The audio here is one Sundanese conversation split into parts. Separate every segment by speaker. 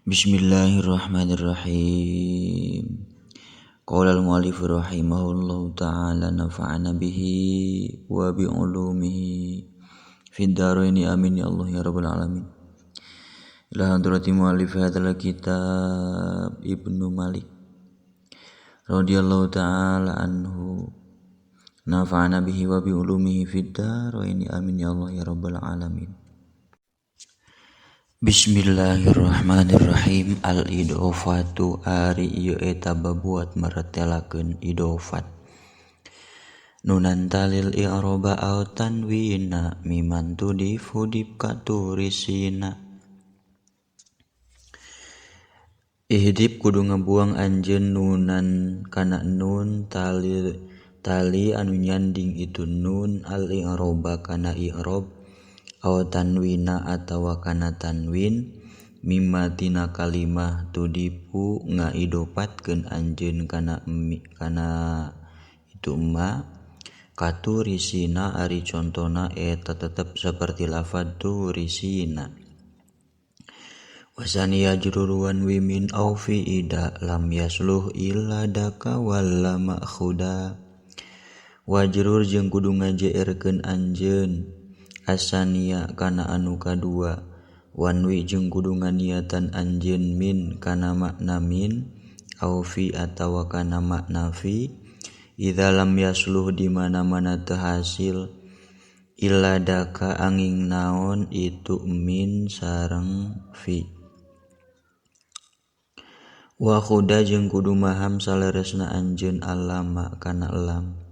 Speaker 1: Bismillahirrahmanirrahim. Qala al-mu'allif rahimahullahu ta'ala nafa'ana bihi wa bi ulumihi fid dharaini amin ya Allah ya rabbal alamin. Ila hadrati mu'allif hadzal kitab Ibnu Malik radhiyallahu ta'ala anhu nafa'ana bihi wa bi ulumihi fid dharaini amin ya Allah ya rabbal alamin. Bismillahirrahmanirrahim. Al-idhofatu ari ieu eta babuat maretelakeun idhofat. Nunan talil i'roba au tanwina miman tudifu dib katurisina. Ihdib kudu ngabuang anjeun nunan kana nun tali tali anu nyanding itu nun al-i'roba kana i'rob aw tanwina atawa kana tanwin mimma tina kalimah tudipu ngaidopatkeun anjeun kana kana itu ma katurisina ari contona eta tetep seperti lafadz turisina. Wasani yajruruan wimin au fi ida lam yasluh illa daka wala ma'khuda. Wajrur jeung kudu ngajeerkeun anjeun asania kana anu kadua wanwi jeung kudu nganiatan anjeun min kana makna min au fi atawa kana makna fi idza lam yasluh di mana-mana teu hasil illa daka angin naon itu min sareng fi. Wa khuda jeung kudu maham saleresna anjeun alama kana lam.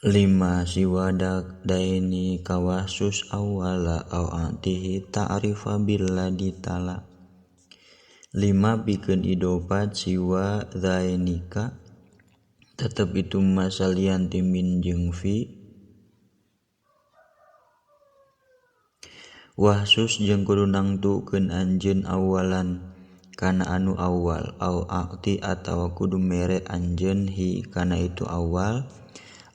Speaker 1: Lima siwa daini kawasus awala au atihi ta'rifa billa ditala. Lima pikeun idopat siwa dainika tetep itu masalian ti min jeung fi. Wahsus jeung kudu nangtukeun anjeun awalan kana anu awal au ati atawa kudu mere anjeun hi kana itu awal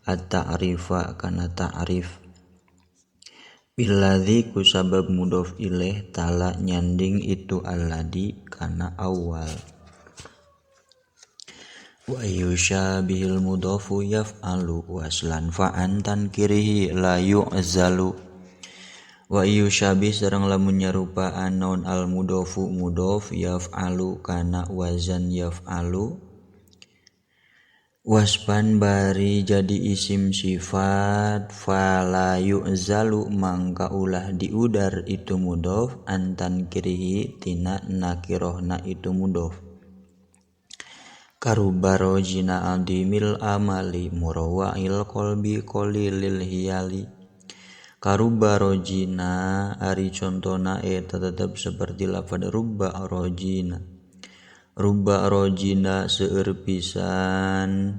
Speaker 1: at-ta'rifa kana ta'rif billadzi ku sabab mudhof ilaih tala nyanding itu alladzi kana awal. Wa yusyabihil mudhofu yaf'alu waslan fa'an tankirihi la yu'zalu. Wa yusyabih sareng lamun nyarupaan naon al mudhofu mudhof yaf'alu kana wazan yaf'alu waspan bari jadi isim sifat fala yu'zalu mangka ulah diudar itu mudhof antan kirihi tina nakirohna itu mudhof. Karubarojina adimil amali murawa'il qalbi qalilil hiyali. Karubarojina ari contona eta tetep seperti lafadz rubba rojina. Rubba rojina seueur pisan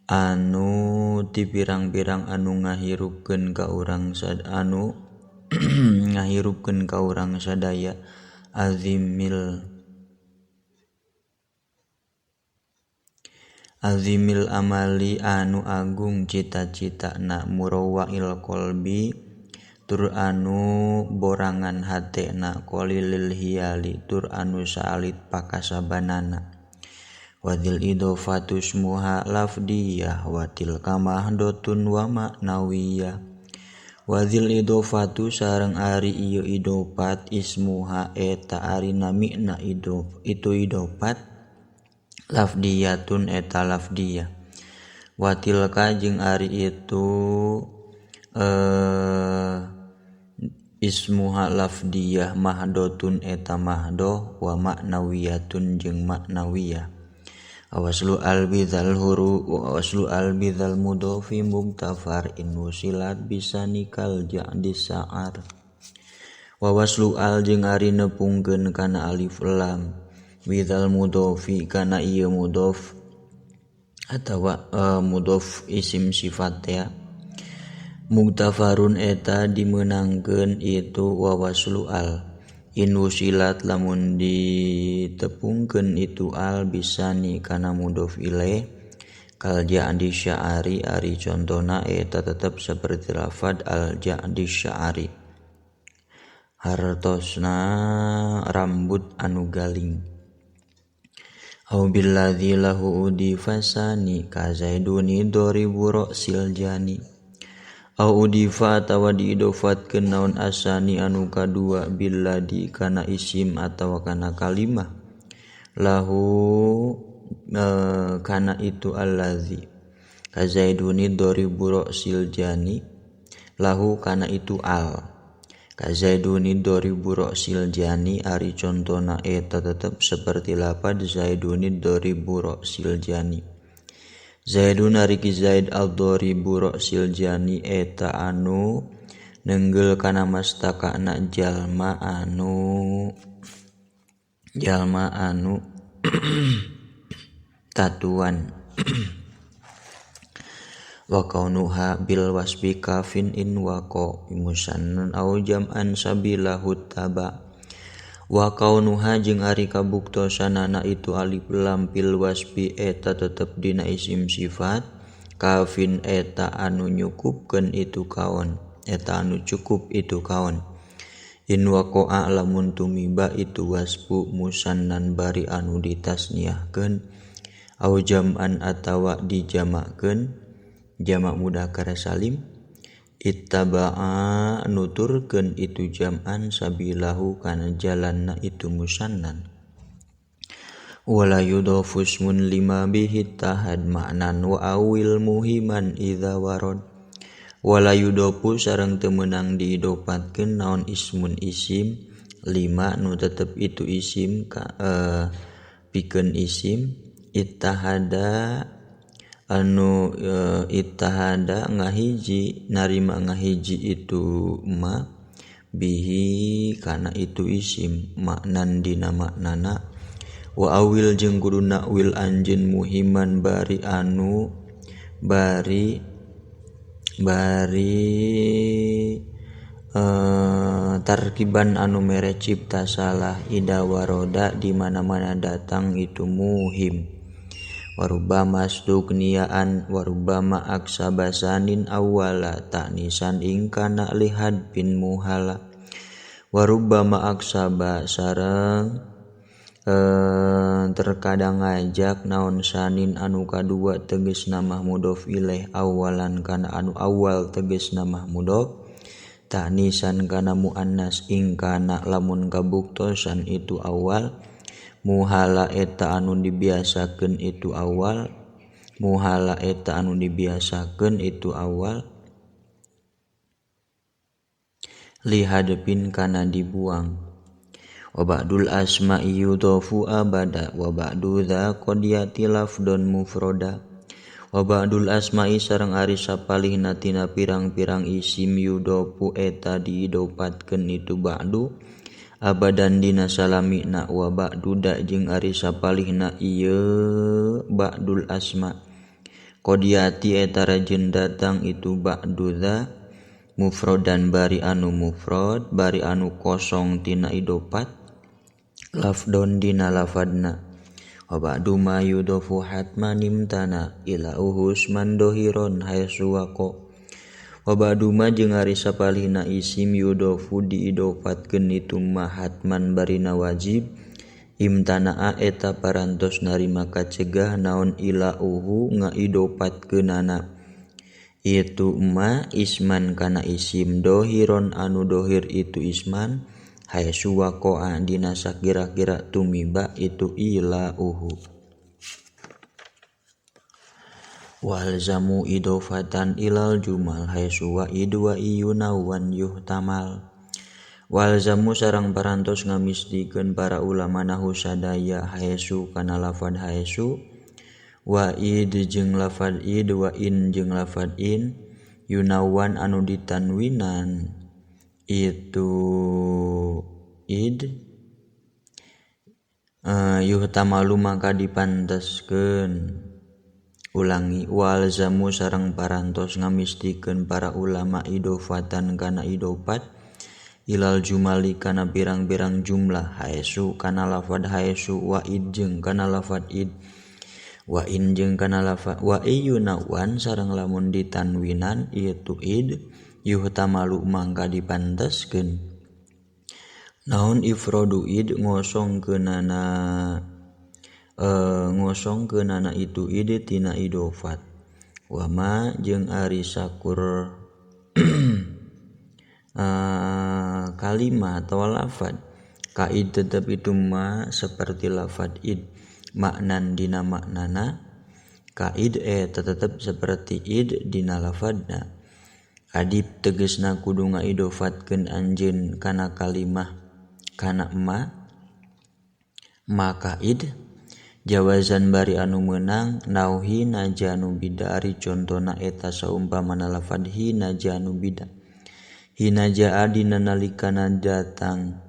Speaker 1: anu ti pirang-pirang anu ngahirupkeun ka urang anu ngahirupkeun ka urang sadaya azimil azimil amali anu agung cita-citana murawa'il qalbi tur anu borangan hatena qalilil hiyali tur anu saalit pakasabanana. Wadil idhofatu smuha lafdiyah wa tilka mahdotun wa ma'nawiyah. Wadil idhofatu sareng ari ieu idhofat ismuha eta ari namina idhof itu idhofat lafdiyatun eta lafdiyah. Wa tilka jeung ari itu ismuha lafdiyah mahdotun eta mahdoh wa ma'nawiyatun jeung ma'nawiyah. Awaslu albidzal huru wa awaslu albidzal mudhofi muktafar in wusilat bisa nikal ja'di sa'ar. Wa waslu al jeung ari nepungkeun kana alif lam bidzal mudhofi kana ieu mudhof atawa mudhof isim sifat ya. Muktafarun eta dimenangkeun itu wawaslu al in wusilat lamun ditepungkeun itu al bisani kana mudhof ilaih kal ja'di sya'ari ari contona eta tetep seperti lafadz al ja'di sya'ari. Hartosna rambut anu galing. Au billadzi lahu udifa sani ka zaiduni doribu ra'sil jani. Au udifa atawa diidofatkeun naon asani anu kadua billadzi kana isim atawa kana kalimah lahu kana itu allazi ka zaiduni doribu ra'sil jani lahu kana itu al ka zaiduni doribu ra'sil jani ari contona eta tetep seperti lapad zaiduni doribu ra'sil jani. Zaidun ari ki Zaid al-doribu ra'sil jani eta anu nenggel kana mastakana jalma anu tatuan. Wa kaunuha bil wasbi kafin in waqa musannan au jam'an sabilahu taba. Wa kaunuha jeung ari kabuktosanana itu alif lam fil wasbi eta tetep dina isim sifat kafin eta anu nyukupkeun itu kaon eta anu cukup itu kaon. In waqa'a lamun tumiba itu wasbu musannan bari anu ditasniahkeun au jam'an atawa dijamakeun jamak mudzakkar salim ittaba'a nuturkeun itu jam'an sabilahu kana jalanna itu musannan. Wala yudhafu ismun lima bihi tahad ma'nan wa awil muhiman idza warad. Wala yudhafu sareng teu meunang diidopatkeun naon ismun isim lima nu tetep itu isim ka pikeun isim ittahada anu ittahada ngahiji narima ngahiji itu ma bihi kana itu isim maknan dina maknana wa awil jeung kudu nakwil anjeun muhiman bari anu bari bari tarkiban anu mere cipta salah ida waroda di mana-mana datang itu muhim. Warubama stukniaan warubama aksabasanin awala ta'nisan ingkana lihad bin muhala. Warubama aksaba sareng terkadang ngajak naon sanin anu kadua tegesna mudhof ilaih awalan kana anu awal tegesna mudhof ta'nisan kana muannas ingkana lamun kabuktosan itu awal muhala eta anu dibiasakeun itu awal muhala eta anu dibiasakeun itu awal lihadepin kana dibuang. Wa ba'dul asma'i yudhafu abada wa ba'du dza qad yati lafdun mufrada. Wa ba'dul asma'i sareng ari sapalihna tina pirang-pirang isim yudhafu eta diidopatkeun itu ba'du abadan dina salamina wa ba'du da jeung ari sapalihna ieu ba'dul asma qadiyati eta rajin datang itu ba'du dza mufrodan bari anu mufrad bari anu kosong tina idopat lafdon dina lafadna. Wa ba'du ma yudhafu hatman imtana ila uhusman dohiron haitsu waqa. Wa ba'du ma jeung ari sapalihna isim yudhafu diidofatkeun itu ma hatman barina wajib imtana'a eta parantos narima kacegah naon ila uhu ngaidofatkeunana itu ma isman kana isim dohiron anu dohir itu isman haitsu waqa'a dina sakira-kira tumiba itu ila uhu. Walzamu idofatan ilal jumal haitsu wa idwa iyunawan yuhtamal. Walzamu sareng parantos ngamistikeun para ulama nahu sadaya haitsu kana lafad haitsu wa id jeung lafad id wa in jeung lafad in yunawan anu ditanwinan itu id yuhtamalu maka dipanteskeun. Ulangi walzamu sareng parantos ngamistikeun para ulama idofatan kana idofat ilal jumali kana pirang-pirang jumlah haitsu kana lafad haitsu wa id jeung kana lafad id wa in jeung kana lafad wa iyunawan sareng lamun ditanwinan itu id yuhtamalu mangka dipanteskeun Naon ifradu id ngosongkeunana itu id tina idofat wama jeung ari sakur kalimah atau lafad kaid tetep itu ma seperti lafad id maknan dina maknana kaid tetep seperti id dina lafadna adib tegesna kudu ngaidofatkeun anjeun kana kalimah kana ma maka id jawazan bari anu meunang nauhi najanu bida ari contona eta saumpamana lafad hina janu bida hina jaa dina nalikana datang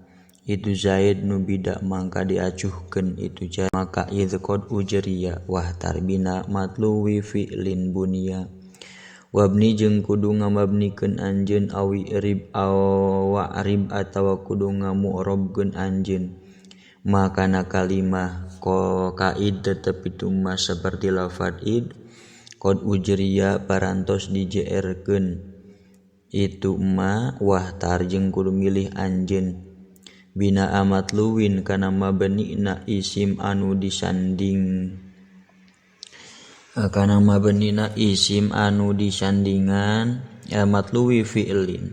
Speaker 1: itu Zaid nu bida mangka diacuhkeun itu Zaid maka idz qad ujriya wahtar bina matluwi fi'lin bunia wabni jeung kudu ngamabnikeun anjeun awi rib awa rib atawa kudu ngamu'rabkeun anjeun makana kalimah ko kaid tetep itu mah seperti lafad id qad ujriya parantos dijeerkeun itu ma wahtar jeung kudu milih anjeun bina amatluwin kana mabnina isim anu disanding kana mabnina isim anu disandingan matluwi fi'lin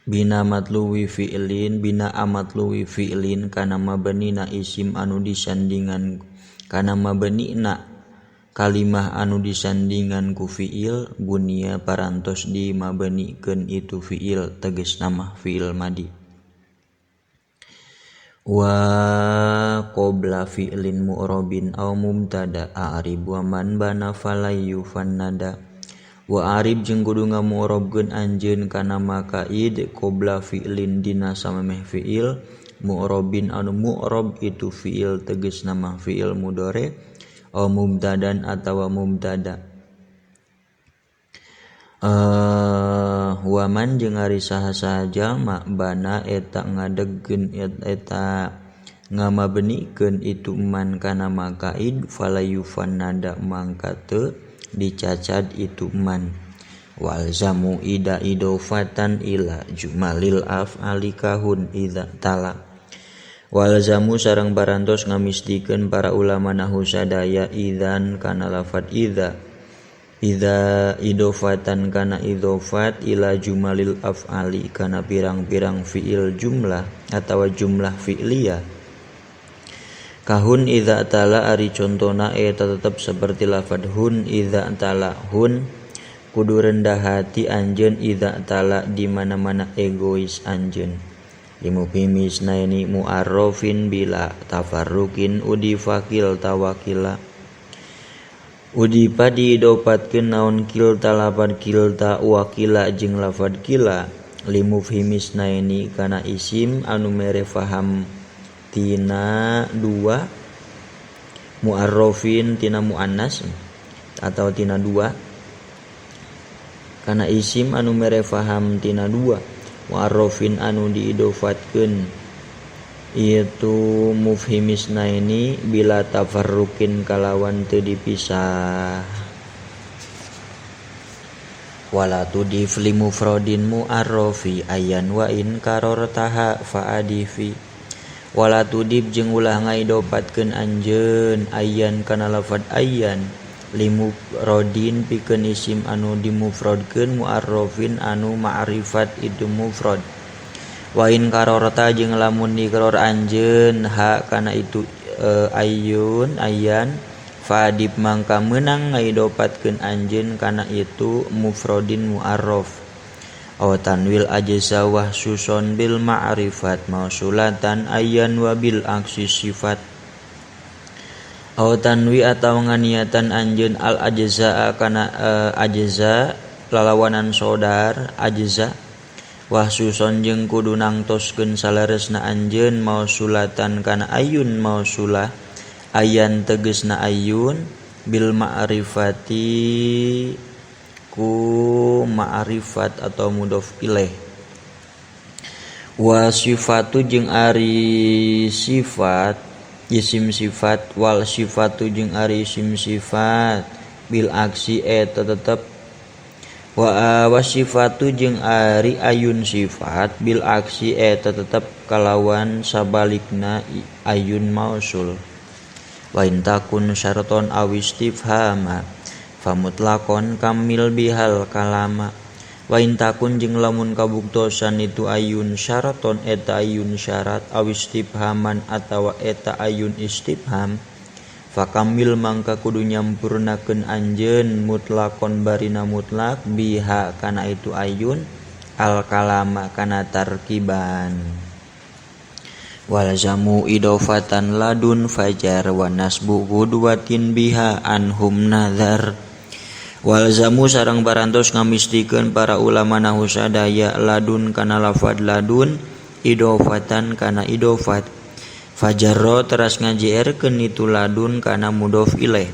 Speaker 1: bina matluwi fi'lin bina amatluwi fi'lin kana mabnina isim anu disandingan kana mabnina kalimah anu disandingan ku fi'il bunia parantos dimabnikeun itu fi'il tegasna mah fi'il madi wa qabla fi'lin mu'rabin aw mubtada a'rib wa man bana falayu fannada wa arib jeung kudu ngamu'rabkeun anjeun kana maka id qabla fi'lin dina samemeh fi'il mu'rabin anu mu'rab itu fi'il tegasna mah fi'il mudhari aw mubtadan atawa mubtada waman jeung ari saha-saha jalma bana eta ngadegkeun eta ngamabnikeun itu man kana makaid falayufannada mangka teu dicacad itu man walzamu ida idofatan ila jumalil af'ali kahun idza tala walzamu sareng parantos ngamistikeun para ulama nahu sadaya idzan kana lafad idza idza idofatan kana idofat ila jumalil af'ali kana pirang-pirang fi'il jumlah atawa jumlah fi'liyah kahun idza tala ari contona eta tetep seperti lafad hun idza tala hun kudu rendah hati anjeun idza tala di mana-mana egois anjeun limubhimis naini mu'arrafin bila tafarruqin udifakil tawakila udipa diidopatkeun naon kilta lafad kilta wakila jeung lafad kila limufhimis naini kana isim anu mere faham tina dua mu'arrafin tina muannas atau tina dua kana isim anu mere faham tina dua mu'arrafin anu diidofatkeun itu mufhimis naini bila tafarruqin kalawan teu dipisah wala tudif li mufradin mu'arrafi ayan wa in karortaha fa'adifi wala tudif jeung ulah ngaidopatkeun anjeun ayan kana lafad ayan li mufradin pikeun isim anu dimufradkeun mu'arrafin anu ma'rifat itu mufrad wa in karorta jeung lamun dikror anjeun ha kana itu ayun ayan fadib mangka meunang ngaidopatkeun anjeun kana itu mufradin mu'arraf aw tanwil ajza wa suson bil ma'rifat mausulatan ayan wa bil aksi sifat aw tanwi atawa nganiatan anjeun al ajza kana ajza lalawanan sodar ajza wahsuson jeung kudu nangtoskeun saleresna anjeun mausulatan kana ayun mausulah ayan tegesna ayun bil ma'rifati ku ma'rifat atau mudhof ilaih wa sifatu jeung ari sifat isim sifat wal sifatu jeung ari isim sifat bil aksi eta tetep wa wasifatu jeung ari ayun sifat bil aksi eta tetep kalawan sabalikna ayun mausul. Wa in takun syarton aw istifhama famutlaqon kamil bihal kalama. Wa in takun jeung lamun kabuktosan itu ayun syaraton eta ayun syarat aw istifhaman atawa eta ayun istifham fakamil mangka kudu nyampurnakeun anjeun mutlaqon barina mutlak biha kana itu ayun al kalama kana tarkiban. Walzamu idofatan ladun fajar wa nasbu qudwatin biha anhum nazar. Walzamu sareng parantos ngamistikeun para ulama nahu sadaya ladun kana lafad ladun idofatan kana idofat fajarro teras ngajerkeun itu ladun kana mudhof ilaih.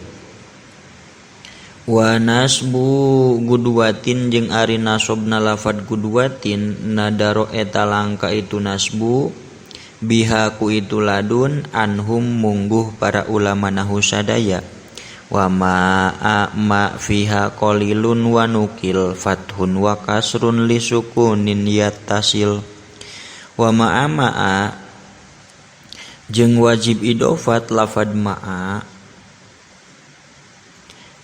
Speaker 1: Wa nasbu gudwatin jeung ari nasobna lafad gudwatin nadaro eta langka itu nasbu biha ku itu ladun anhum mungguh para ulama nahu sadaya. Wa ma ma fiha qalilun wa nukil fathun wa kasrun li sukunin yattasil. Wa ma ma'a jeung wajib idofat lafad ma'a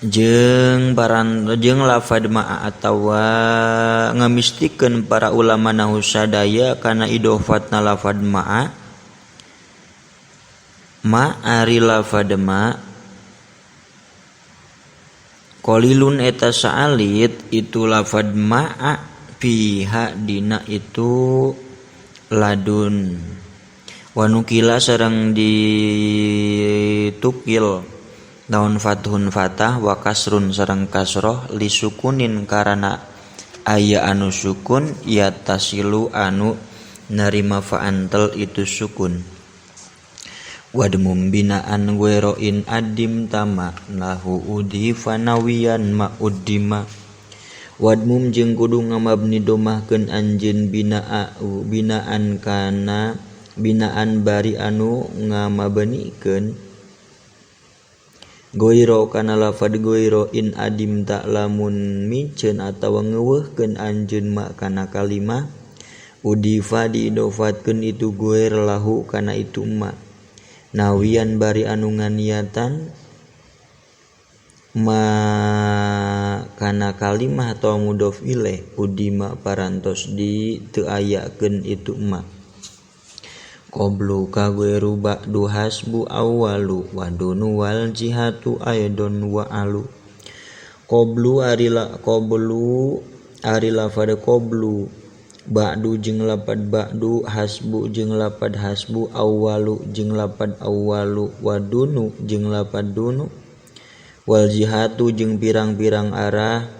Speaker 1: jeung baran jeung lafad ma'a atawa ngamistikeun para ulama nahu sadaya kana idofatna lafad ma'a ma ari lafad ma qalilun eta saalit itu lafad ma'a fiha dina itu ladun. Wanukila sareng ditukil daun fathun fatah wa kasrun sareng kasroh lisukunin karana aya anu sukun ya tasilu anu narima fa'antel itu sukun. Wadmum binaan weroin adim tama lahu udhifa nawiyan ma uddima. Wadmum jeung kudu ngamabni domahkeun anjeun binaa binaan kana binaan bari anu ngamabnikeun goiro kana lafad goiro in adim tak lamun miceun atawa ngeuweuhkeun anjeun ma kana kalimah udifa diidofatkeun itu goir lahu kana itu ma nawian bari anu nganiatan ma kana kalimah atau mudhof ilaih udima parantos di teu ayakeun itu ma. Qablu ka ghairu ba'du hasbu awwalu wa dunu wal jihatu aidon wa alu. Qablu ari la qablu ari lafad qablu ba'du jeung lapad ba'du hasbu jeung lapad hasbu awwalu jeung lapad awwalu wa dunu jeung lapad dunu wal jihatu jeung pirang-pirang arah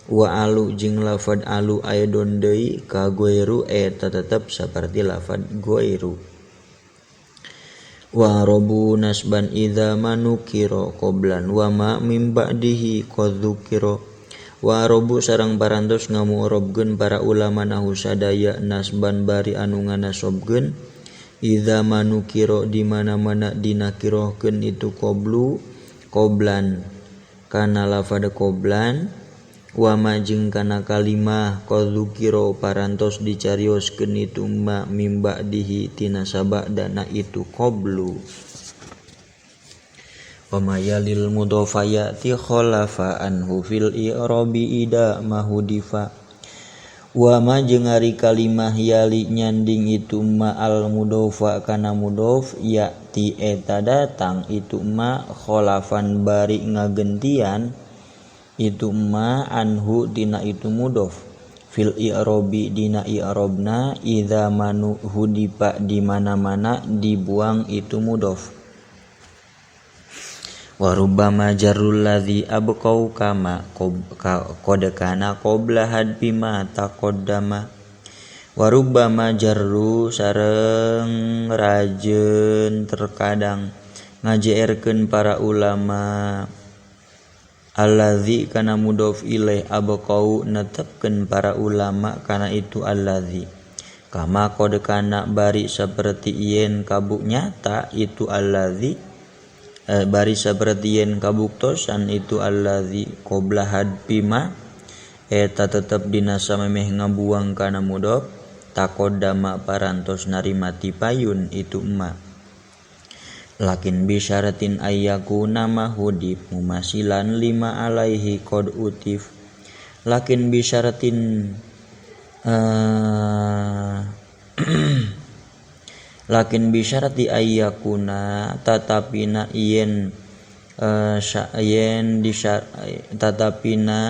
Speaker 1: wa alu jeung lafad alu aidon deui ka ghairu eta tetep saperti lafad ghairu. Wa robu nasban idza manukira qoblan wa ma mim ba'dihi qad dzukira. Wa robu sareng parantos ngamu'rabkeun para ulama nahu sadaya nasban bari anu nganasobkeun idza manukira di mana-mana dinakirohkeun itu qoblu qoblan kana lafad qoblan wa ma jeung kana kalimah qad dzukira parantos dicarioskeun itu ma mim ba'dihi tina sabadana itu qablu. Wa ma yalil mudhofa ya'ti khalafa anhu fil i'rabi ida mahudifa. Wa ma jeung ari kalimah yali nyanding itu ma al mudhofa kana mudhof ya'ti eta datang itu ma khalafan bari ngagentian itu ma anhu dina itu mudhof fil i'robi dina i'robna idza manu hudipa di mana-mana dibuang itu mudhof. Wa rubbama jarrul ladzi abqau kama qad kana qabla hadbi ma taqaddama. Wa rubbama jarru sareng rajeun terkadang ngajeerkeun para ulama alladzi kana mudhof ilaih abqau netepkeun para ulama kana itu alladzi kama qad kana bari saperti yen kabuk nyata itu alladzi bari saperti yen kabuktosan itu alladzi qabla hadbima eta tetep dina samemeh ngabuang kana mudhof Taqoddama parantos narima ti payun itu ma. Lakin bisyaratin ayyakuna mahudif mumasilan lima alaihi qad utif. Lakin bisyaratin lakin bisyarati ayyakuna tatapina yen yen tatapina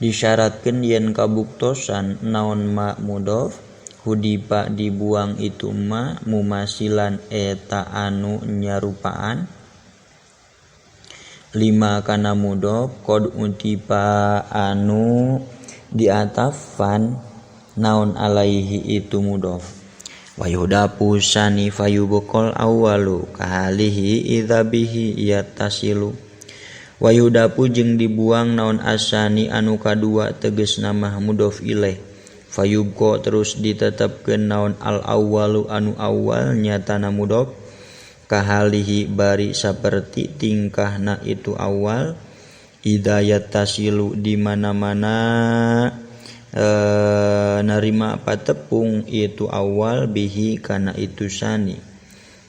Speaker 1: disyaratkeun yen kabuktosan naon ma mudhof hudipa dibuang itu ma mumasilan eta anu nyarupaan lima kana mudhof qad utipa anu diatafan naon alaihi itu mudhof. Wa yudapu sani fayubqal awwalu kahalihi idza bihi yattasilu. Wa yudapu jeung dibuang naon asani anu kadua tegasna mah mudhof ilaih. Fayubqa terus ditetepkeun naon al awwalu anu awal nyatana mudhof kahalihi bari saperti tingkahna itu awal idza yattasilu di mana-mana narima patepung itu awal bihi kana itu sani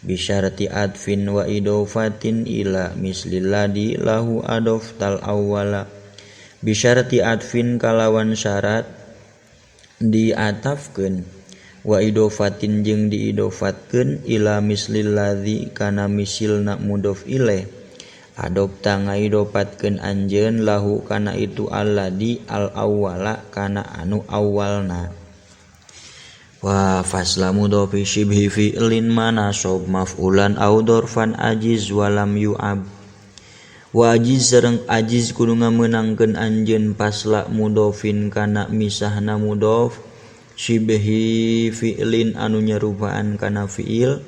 Speaker 1: bisyarati adfin wa idofatin ila mislilladzi lahu adof tal awwala bisyarati adfin kalawan syarat diatafkeun wa idofatin jeung diidofatkeun ila mislilladzi kana misilna mudhof ilaih adopta ngaidofatkeun anjeun lahu kana itu alladzi al awwala kana anu awalna. Wa fasla mudhofi shibhi fi'lin manasob maf'ulan au dorfan ajiz walam yu'ab. Wa ajiz sareng ajiz kudu ngamenangkeun anjeun fasla mudhofin kana misahna mudhof shibhi fi'lin anu nyarupaan kana fi'il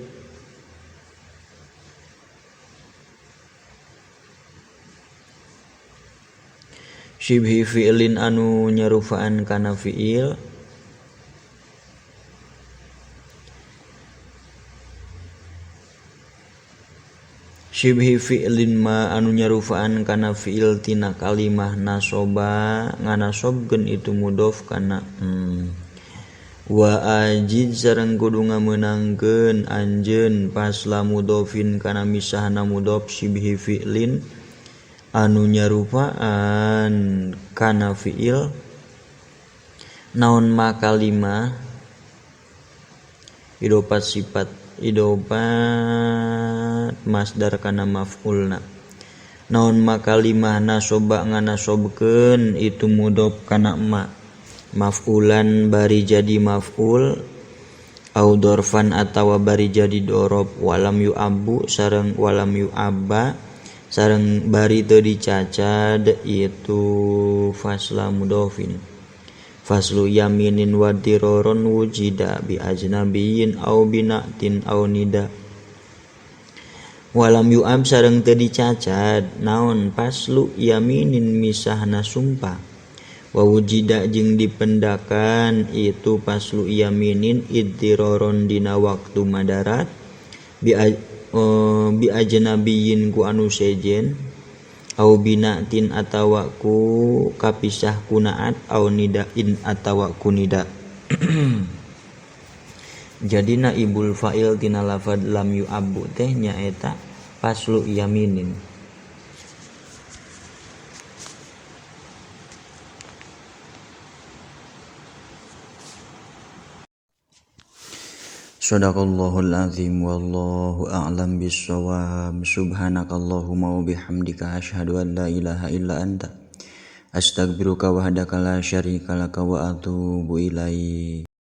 Speaker 1: shibhi fi'lin anu nyarupaan kana fi'il shibhi fi'lin ma anu nyarupaan kana fi'il tina kalimah nasoba nganasobkeun itu mudhof kana wa ajiz sareng kudu ngamenangkeun anjeun pasla mudhofin kana misahna mudhof shibhi fi'lin anu nyarupaan kana fi'il naon ma kalimah idopat sifat idopat masdar kana maf'ulna naon ma kalimah nasoba nganasobkeun itu mudhof kana ma maf'ulan bari jadi maf'ul au dorfan atawa bari jadi dorob walam yu'abu sareng walam yu'abba sareng bari teu dicacad itu fasla mudhofin. Faslu yaminin wa diroron wujida bi ajnabiyyin au binatin au nida walam yu'ab sareng teu dicacad naon faslu yaminin misahna sumpah wa wujida jeung dipendakan itu faslu yaminin iddiroron dina waktu madarat bi ajnabiyyin ku anu sejen au binatin atawa ku kapisah kunaat au nidain atawa ku nida. Jadi naibul fa'il tina lafad lam yu'abbu teh nyaeta faslu yaminin. Shadaqallahul azim wallahu a'lam bissawab. Subhanakallahumma wa bihamdika asyhadu an la ilaha illa anta astaghfiruka wahdaka la syarika laka wa atubu ilaik.